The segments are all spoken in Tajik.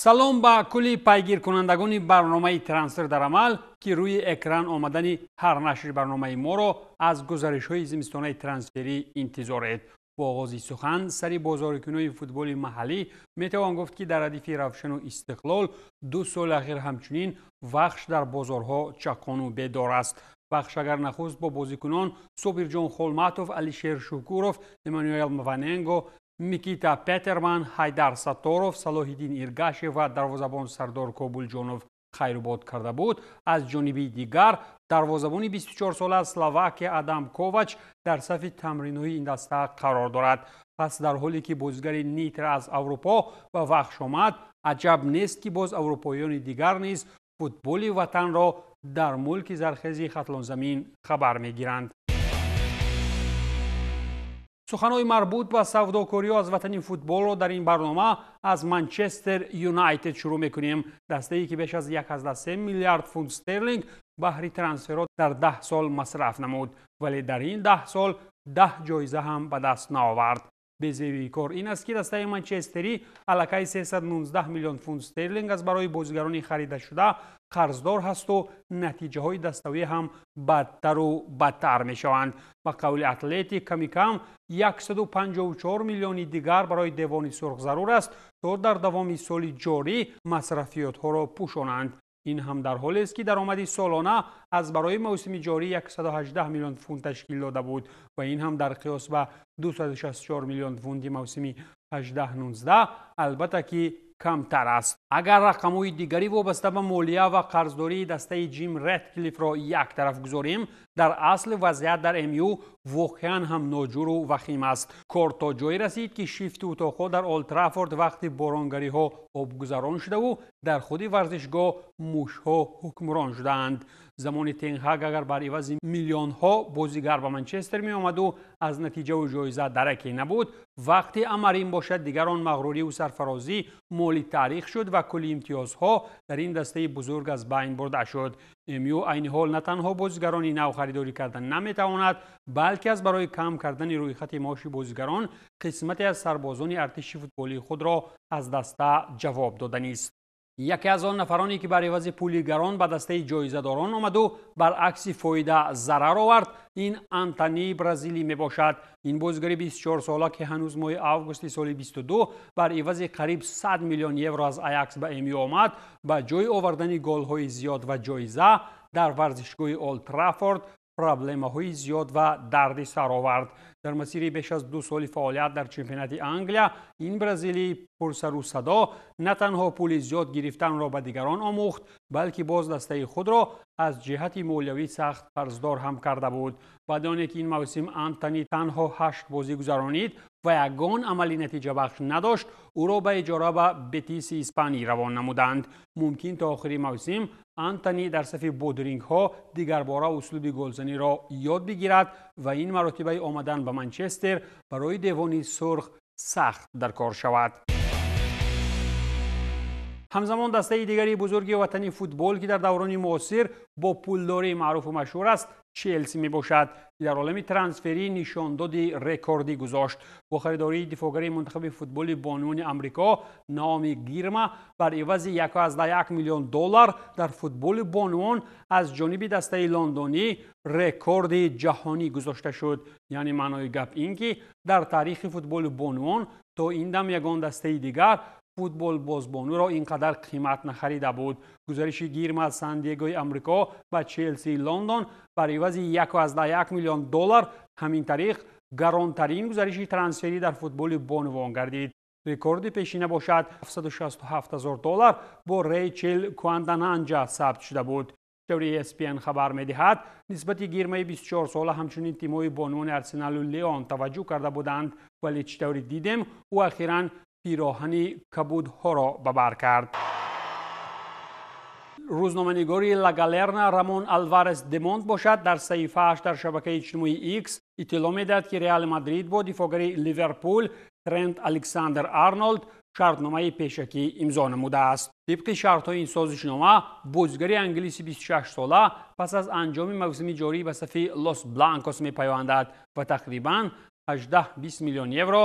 Салом ба кулли пайгиркунандагони барномаи «Трансфер дар амал», ки рӯи экран омадани ҳар нашри барномаи моро аз гузаришҳои зимистонаи трансферӣ интизоред. Бо оғози сухан сари бозорикунои футболи маҳаллӣ метавон гуфт, ки дар радифи Равшану Истиқлол 2 соли ахир ҳамчунин Вахш дар бозорҳо чаққону бедор аст. Вахш агар нахуст бо бозикунон Собирҷон Холматов, Алишер Шукуров, Эммануэл Мваненго, Микита Петерман, Ҳайдар Сатторов, Салоҳиддин Иргашев ва дарвозабон Сардор Кобулҷонов хайрубод карда буд, аз ҷониби дигар дарвозабони 24-сола Словакия Адам Ковач дар сафи тамринҳои ин даста қарор дорад. Пас дар ҳоле ки бозигари Нитра аз Аврупо ба Вахш омад, аҷаб нест, ки боз аврупоиёни дигар низ футболи ватанро дар мулки зархези Хатлонзамин хабар мегиранд. Суханҳои марбут ба савдокориҳо аз ватани футболро дар ин барнома аз Манчестер Юнайтед шурӯъ мекунем, дастае ки беш аз 1,3 миллиард фунт стерлинг баҳри трансферҳо дар 10 сол масраф намуд, вале дар ин 10 сол 10 ҷоиза ҳам ба даст наовард. Безебии кор ин аст, ки дастаи манчестерӣ аллакай 319 миллион фунт стерлинг аз барои бозигарони харидашуда қарздор ҳасту натиҷаҳои даставӣ ҳам бадтару бадтар мешаванд. Ба қавли Атлетик, ками кам 154 миллиони дигар барои Девони сурх зарур аст, то дар давоми соли ҷорӣ масрафиётҳоро пӯшонанд. Ин ҳам дар ҳолест, ки даромади солона аз барои мавсими ҷорӣ 118 миллион фунт ташкил дода буд ва ин ҳам дар қиёс ба 264 миллион фунти мавсими 18-19 албатта ки камтар аст. Агар рақамҳои дигари вобаста ба молия ва қарздории дастаи Ҷим Ретклиффро як тараф гузорем, дар асл вазъият дар МЮ воқеан ҳам ноҷуру вахим аст. Кор то ҷое расид, ки шифту утоқҳо дар Олдтраффорд вақти боронгариҳо обгузарон шудаву дар худи варзишгоҳ мушҳо ҳукмрон шудаанд. Замони Тенҳаг агар бар ивази миллионҳо бозигар ба Манчестер меомаду аз натиҷаву ҷоиза дараке набуд, вақти Амарим бошад, дигар он мағруриву сарфарозӣ моли таърих шуд ва кулли имтиёзҳо дар ин дастаи бузург аз байн бурда шуд. МЮ айни ҳол на танҳо бозигарони нав харидорӣ карда наметавонад, балки аз барои кам кардани рӯйхати маоши бозигарон қисмате аз сарбозони артиши футболии худро аз даста ҷавоб доданист. Яке аз он нафароне, ки бар ивази пули гарон ба дастаи ҷоизадорон омаду баръакси фоида зарар овард, ин Антони бразилӣ мебошад. Ин бозигари 24-сола, ки ҳанӯз моҳи августи соли 22 бар ивази қариб 100 миллион евро аз Аякс ба МЮ омад, ба ҷои овардани голҳои зиёд ва ҷоиза дар варзишгоҳи Олдтраффорд проблемаҳои зиёд ва дарди сар овард. Дар масири беш аз 2 соли фаъолият дар чемпионати Англия ин бразилии пурсару садо на танҳо пули зиёд гирифтанро ба дигарон омӯхт, балки боз дастаи худро аз ҷиҳати молиявӣ сахт қарздор ҳам карда буд. Баъди оне ки ин мавсим Антони танҳо ҳашт бозӣ гузаронид ва ягон амали натиҷабахш надошт, ӯро ба иҷора ба Бетиси испанӣ равон намуданд. Мумкин то охири мавсим Антони дар сафи бодрингҳо дигарбора услуби голзаниро ёд бигирад ва ин маротибаи омадан ба Манчестер барои Девони сурх сахт дар кор шавад. Ҳамзамон дастаи дигари бузурги ватани футбол, ки дар даврони муосир бо пулдории маъруфу машҳур аст, Челси мебошад, ки дар олами трансферӣ нишондоди рекордӣ гузошт. Бо харидории дифоъгари мунтахаби футболи бонувони Амрико Наоми Гирма бар ивази 1,1 миллион доллар дар футболи бонувон аз ҷониби дастаи лондонӣ рекорди ҷаҳонӣ гузошта шуд. Яъне маънои гап ин ки дар таърихи футболи бонувон то ин дам ягон дастаи дигар футболбозбонуро ин қадар қимат нахарида буд. Гузариши Гирма аз Сан-Диегои Амрико ба Челсии Лондон бар ивази 1,1 миллион доллар ҳамин тариқ гаронтарин гузариши трансферӣ дар футболи бонувон гардид. Рекорди пешина бошад, 767 ҳазор доллар, бо Рейчел Куандананҷа сабт шуда буд. Таври ESPN хабар медиҳад, нисбати Гирмаи 24-сола ҳамчунин тимҳои бонувони Арсеналу Леон таваҷҷӯҳ карда буданд, вале чӣ таври дидем, ӯ ахиран пироҳани кабудҳоро ба бар кард. Рӯзноманигори Ла Галерна Рамон Алварес Демонт бошад, дар саҳифааш дар шабакаи иҷтимоии Икс иттилоъ медиҳад, ки Реал Мадрид бо дифоъгари Ливерпул Трент Александр Арнолд шартномаи пешакӣ имзо намудааст. Тибқи шартҳои ин созишнома, бозигари англиси 26-сола пас аз анҷоми мавсими ҷорӣ ба сафи Лос Бланкос мепайвандад ва тақрибан 18-20 миллион евро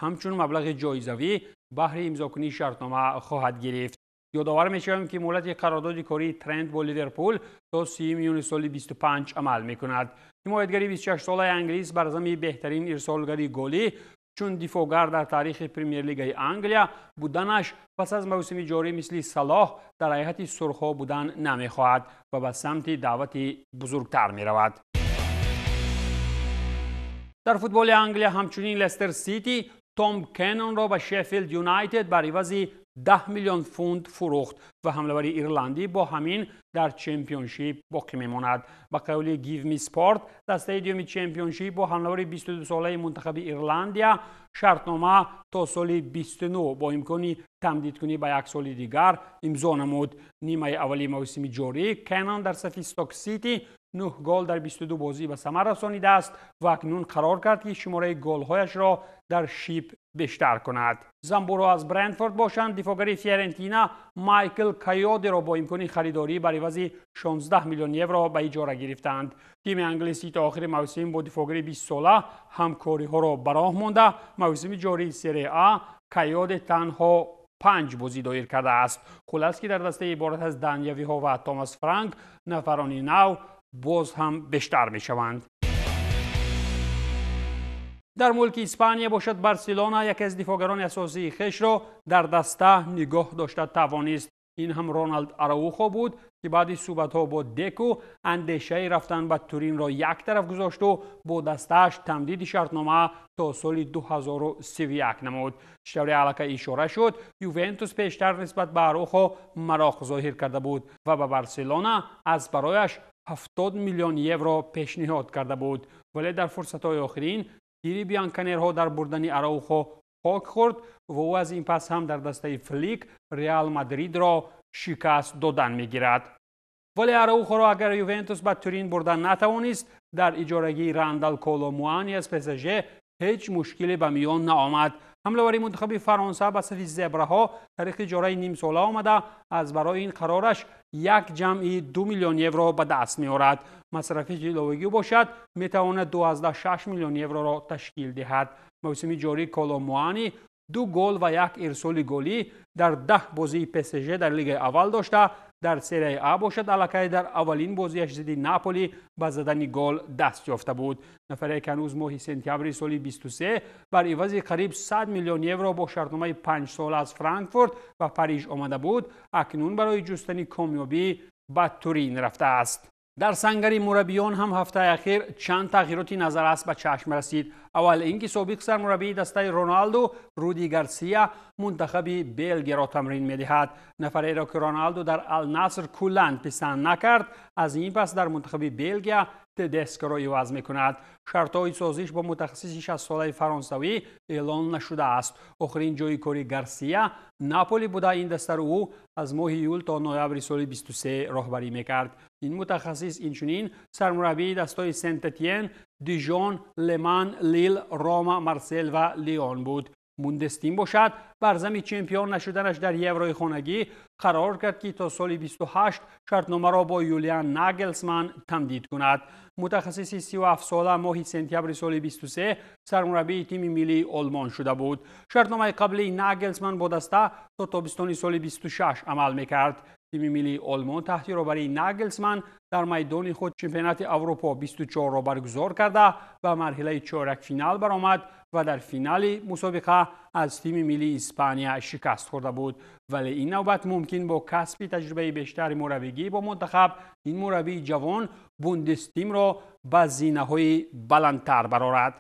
ҳамчун маблағи ҷоизавӣ баҳри имзокунии шартнома хоҳад гирифт. Ёдовар мешавем, ки муҳлати қарордоди кории Трент бо Ливерпул то 30 июни соли 25 амал мекунад. Ҳимоятгари 26-солаи англис бар зами беҳтарин ирсолгари голӣ чун дифоъгар дар таърихи Премер-лигаи Англия буданаш, пас аз мавсими ҷорӣ мисли Салоҳ дар ҳайати сурхҳо будан намехоҳад ва ба самти даъвати бузургтар меравад. Дар футболи Англия ҳамчунин Лестер Сити Том Кеннонро ба Шеффилд Юнайтед бар ивази 10 миллион фунт фурӯхт ва ҳамлавари ирландӣ бо ҳамин дар Чемпионшип боқӣ мемонад. Ба қавли Гивми Спорт, дастаи дуюми Чемпионшип бо ҳамлавари 22-солаи мунтахаби Ирландия шартнома то соли 29 бо имкони тамдидкунӣ ба як соли дигар имзо намуд. Нимаи аввали мавсими ҷорӣ Кеннон дар сафи Сток Сити 9 гол дар 22 бозӣ ба самар расонидааст ва акнун қарор кард, ки шумораи голҳояшро дар Шип бештар кунад. Замбуро аз Брентфорд бошанд, дифоъгари Фиорентина Майкл Кайодеро бо имкони харидорӣ бар ивази 16 миллион евро ба иҷора гирифтанд. Тими англисӣ то охири мавсим бо дифоъгари 20-сола ҳамкориҳоро ба роҳ монда, мавсими ҷории Серия А Кайоде танҳо 5 бозӣ доир кардааст. Хулас, ки дар дастаи иборат аз даниявиҳо ва Томас Франк нафарони нав боз ҳам бештар мешаванд. Дар мулки Испания бошад, Барселона яке аз дифоъгарони асосии хешро дар даста нигоҳ дошта тавонист. Ин ҳам Роналд Араухо буд, ки баъди суҳбатҳо бо Деку андешаи рафтан ба Туринро як тараф гузошту бо дастааш тамдиди шартнома то соли 2031 намуд. Чӣ тавре аллакай ишора шуд, Ювентус пештар нисбат ба Араухо мароқ зоҳир карда буд ва ба Барселона аз барояш 70 миллион евро пешниҳод карда буд, вале дар фурсатҳои охирин тири бианканерҳо дар бурдани Араухо хок хӯрд ва ӯ аз ин пас ҳам дар дастаи Флик Реал Мадридро шикаст додан мегирад. Вале Араухоро агар Ювентус ба Турин бурдан натавонист, дар иҷорагии Рандал Коло Муани аз ПСЖ ҳеҷ мушкиле ба миён наомад. Ҳамлавари мунтахаби Фаронса ба сафи зебраҳо тариқи иҷораи нимсола омада, аз барои ин қарораш 1,2 миллион евро ба даст меорад. Масрафи иловагӣ бошад, метавонад 2,6 миллион евроро ташкил диҳад. Мавсими ҷорӣ Коло Муани 2 гол ва як ирсоли голӣ дар 10 бозии ПСЖ дар лигаи аввал дошта, дар Серияи А бошад, аллакай дар аввалин бозиаш зидди Наполи ба задани гол даст ёфта буд. Нафаре, ки ҳанӯз моҳи сентябри соли 23 бар ивази қариб 100 миллион евро бо шартномаи 5-сола аз Франкфурт ба Париж омада буд, акнун барои ҷустани комёбӣ ба Турин рафтааст. Дар сангари мураббиён ҳам ҳафтаи ахир чанд тағйироти назаррас ба чашм расид. Аввал ин ки собиқ сармураббии дастаи Роналду Руди Гарсия мунтахаби Белгияро тамрин медиҳад. Нафареро, ки Роналду дар Алнаср куллан писанд накард, аз ин пас дар мунтахаби Белгия Тедескоро иваз мекунад. Шартҳои созиш бо мутахассиси 60-солаи фаронсавӣ эълон нашудааст. Охирин ҷои кори Гарсия Наполи буда, ин дастаро ӯ аз моҳи июл то ноябри соли 23 роҳбарӣ мекард. Ин мутахассис инчунин сармураббии дастҳои Сент-Этиен, Дижон, Леман, Лил, Рома, Марсел ва Лион буд. Бундестим бошад, бар зами чемпион нашуданаш дар Еврои хонагӣ қарор кард, ки то соли 28 шартномаро бо Юлиан Нагелсман тамдид кунад. Мутахассиси 37-сола моҳи сентябри соли 23 сармураббии тими миллии Олмон шуда буд. Шартномаи қаблии Нагелсман бо даста то тобистони соли 26 амал мекард. Тими миллии Олмон таҳти роҳбарии Нагелсман дар майдони худ чемпионати Аврупо 24-ро баргузор карда, ба марҳилаи чорякфинал баромад ва дар финали мусобиқа аз тими миллии Испания шикаст хӯрда буд. Вале ин навбат мумкин бо касби таҷрибаи бештари мураббигӣ бо мунтахаб ин мураббии ҷавон Бундестимро ба зинаҳои баландтар барорад.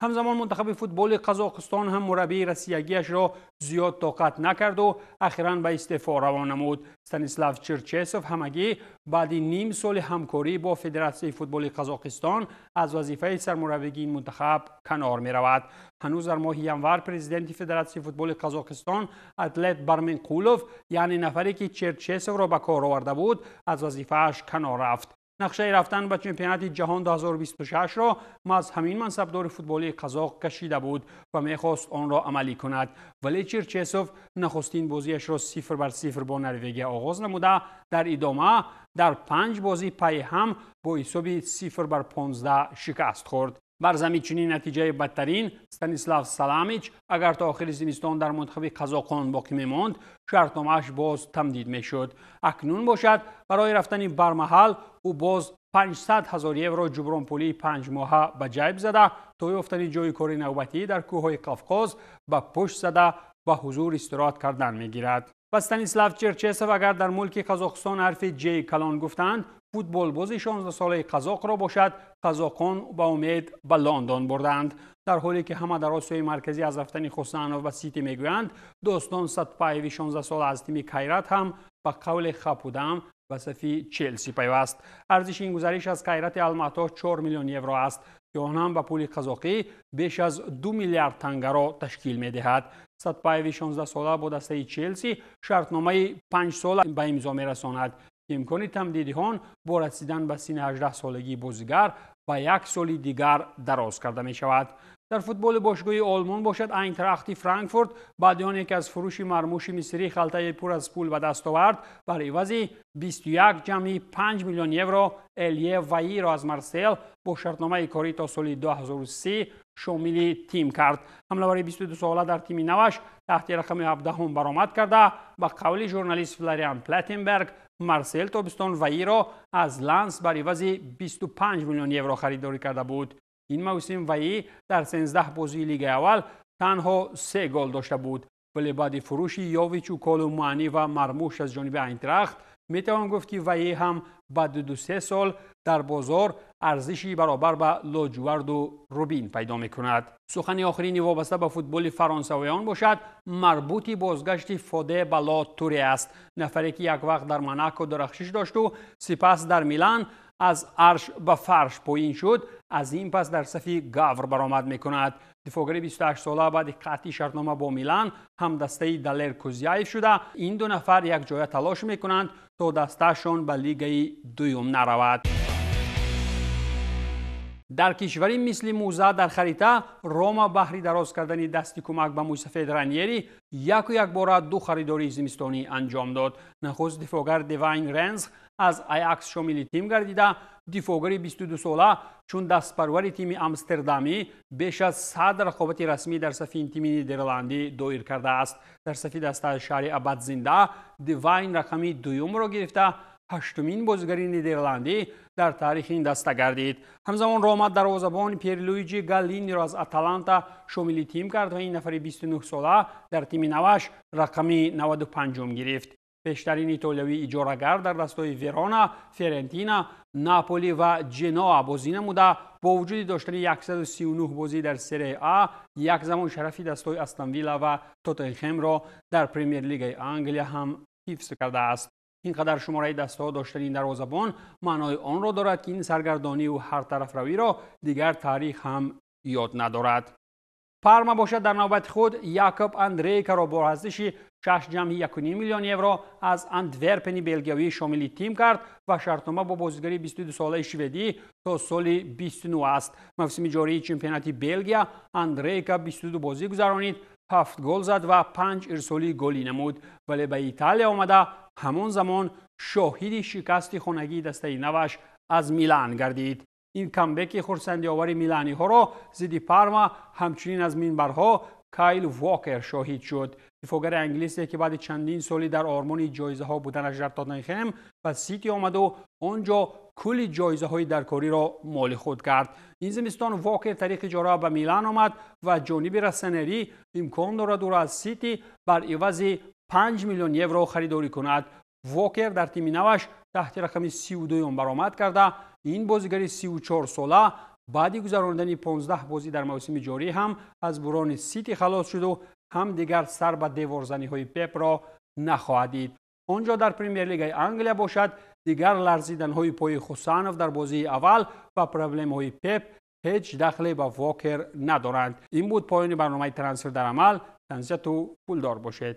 Ҳамзамон мунтахаби футболи Қазоқистон ҳам мураббии россиягиашро зиёд тоқат накарду ахиран ба истеъфо равон намуд. Станислав Черчесов ҳамагӣ баъди ним соли ҳамкорӣ бо Федератсияи футболи Қазоқистон аз вазифаи сармураббигии ин мунтахаб канор меравад. Ҳанӯз дар моҳи январ президенти Федератсияи футболи Қазоқистон Атлет Барменқулов, яъне нафаре, ки Черчесовро ба кор оварда буд, аз вазифааш канор рафт. Нақшаи рафтан ба чемпионати ҷаҳон 2026-ро маҳз ҳамин мансабдори футболии қазоқ кашида буд ва мехост онро амалӣ кунад. Вале Черчесов нахустин бозиашро 0-0 бо Норвегия оғоз намуда, дар идома дар 5 бозӣ пайи ҳам бо ҳисоби 0-15 шикаст хӯрд. Бар замин чунин натиҷаи бадтарин Станислав Саламич агар то охири зимистон дар мунтахаби қазоқон боқӣ мемонд, шартномааш боз тамдид мешуд. Акнун бошад, барои рафтани бармаҳал ӯ боз 500 ҳазор евро ҷубронпулии 5 моҳа ба ҷайб зада, то ёфтани ҷойи кори навбатӣ дар кӯҳҳои Қавқоз ба пушт зада, ба ҳузур истироҳат кардан мегирад. Ва Станислав Черчесов агар дар мулки Қазоқистон ҳарфи Ҷ калон гуфтанд, футболбози 16-солаи қазоқро бошад, қазоқон ба умед ба Лондон бурданд. Дар ҳоле ки ҳама дар Осиёи Марказӣ аз рафтани Хусанов ба Сити мегӯянд, Достон Сатпаеви 16сола аз тими Кайрат ҳам ба қавли хапудам ба сафи Челси пайваст. Арзиши ин гузариш аз Кайрати Алмато 4 миллион евро аст, ки он ҳам ба пули қазоқӣ беш аз 2 миллиард тангаро ташкил медиҳад. Сатпаеви 16сола бо дастаи Челси шартномаи 5сола ба имзо мерасонад. Имкони тамдиди он бо расидан ба синни 18 солагии бозигар ба як соли дигар дароз карда мешавад. Дар футболи бошгоҳи Олмон бошад, Айнтрахти Франкфурт баъди оне ки аз фурӯши Мармуши мисрӣ халтаи пур аз пул ба даст овард, бар ивази 21,5 миллион евро Элие Ваиро аз Марсел бо шартномаи корӣ то соли 2030 шомили тим кард. Ҳамлавари 22сола дар тими наваш таҳти рақами 17 баромад карда, ба қавли журналист Флориан Платтенберг, Марсел тобистон Ваиро аз Ланс бар ивази 25 миллион евро харидорӣ карда буд. Ин мавсим Ваи дар 13 бозии лигаи аввал танҳо се гол дошта буд, вале баъди фурӯши Йовичу, Колу Муани ва Мармуш аз ҷониби Айнтрахт метавон гуфт, ки Ваи ҳам баъди 2-се сол дар бозор арзиши баробар ба лоҷуварду рубин пайдо мекунад. Сухани охирини вобаста ба футболи фаронсавиён бошад, марбути бозгашти Фоде Бало Туре аст, нафаре ки як вақт дар Монако дурахшиш дошту сипас дар Милан аз арш ба фарш поин шуд, аз ин пас дар сафи Гавр баромад мекунад. Дифоъгари 28сола баъди қатъи шартнома бо Милан ҳамдастаи Далер Кузяев шуда, ин ду нафар якҷоя талош мекунанд, то дастаашон ба лигаи дуюм наравад. Дар кишвари мисли мӯза дар харита Рома баҳри дароз кардани дасти кӯмак ба мӯйсафед Раньери яку якбора ду харидории зимистонӣ анҷом дод. Нахуст дифоъгар Девайн Ренз аз Аякс шомили тим гардида, дифоъгари 22сола чун дастпарвари тими амстердамӣ беш аз 100 рақобати расмӣ дар сафи ин тими нидерландӣ доир кардааст. Дар сафи дастаи шаҳри Абадзинда Девайн рақами дуюмро гирифта, ҳаштумин бозигари нидерландӣ дар таърихи ин даста гардид. Ҳамзамон Рома дарвозабон Пьерлуиҷи Галлиниро аз Аталанта шомили тим кард ва ин нафари 29сола дар тими наваш рақами 95 гирифт. Пештар ин итолиявии иҷорагар дар дастҳои Верона, Фиорентина, Наполи ва Ҷеноа бозӣ намуда, бо вуҷуди доштани 139 бозӣ дар Серия А, як замон шарафи дастҳои Астон Вилла ва Тоттенхемро дар Премер-лигаи Англия ҳам ҳифз кардааст. Ин қадар шумораи дастҳо доштани ин дарвозабон маънои онро дорад, ки ин саргардониву ҳартарафравиро дигар таърих ҳам ёд надорад. Парма бошад, дар навбати худ Якоб Андрейкаро бо арзиши 6,5 миллион евро аз Антверпени белгиявӣ шомили тим кард ва шартнома бо бозигари 22солаи шведӣ то соли 29 аст. Мавсими ҷории чемпионати Белгия Андрейка 22 бозӣ гузаронид, ҳафт гол зад ва панҷ ирсолии голӣ намуд, вале ба Италия омада, ҳамон замон шоҳиди шикасти хонагии дастаи наваш аз Милан гардид. Ин камбеки хурсандиовари миланиҳоро зидди Парма ҳамчунин аз минбарҳо Кайл Вокер шоҳид шуд. Дифоъгари англисе, ки баъди чандин соли дар ормони ҷоизаҳо буданаш дар Тоттенхем ба Сити омаду он ҷо кулли ҷоизаҳои даркориро моли худ кард. Ин зимистон Вокер тариқи иҷора ба Милан омад ва ҷониби россонерӣ имкон дорад ӯро аз Сити бар ивази 5 миллион евро харидорӣ кунад. Вокер дар тими наваш таҳти рақами 32 баромад карда, ин бозигари 34сола баъди гузаронидани 15 бозӣ дар мавсими ҷорӣ ҳам аз бурони Сити халос шуду ҳам дигар сар ба деворзаниҳои Пепро нахоҳад дид. Он ҷо дар Премер-лигаи Англия бошад, дигар ларзиданҳои пои Хусанов дар бозии аввал ва проблемаҳои Пеп ҳеҷ дахле ба Вокер надоранд. Ин буд поёни барномаи «Трансфер дар амал». Тансиҳату пулдор бошед.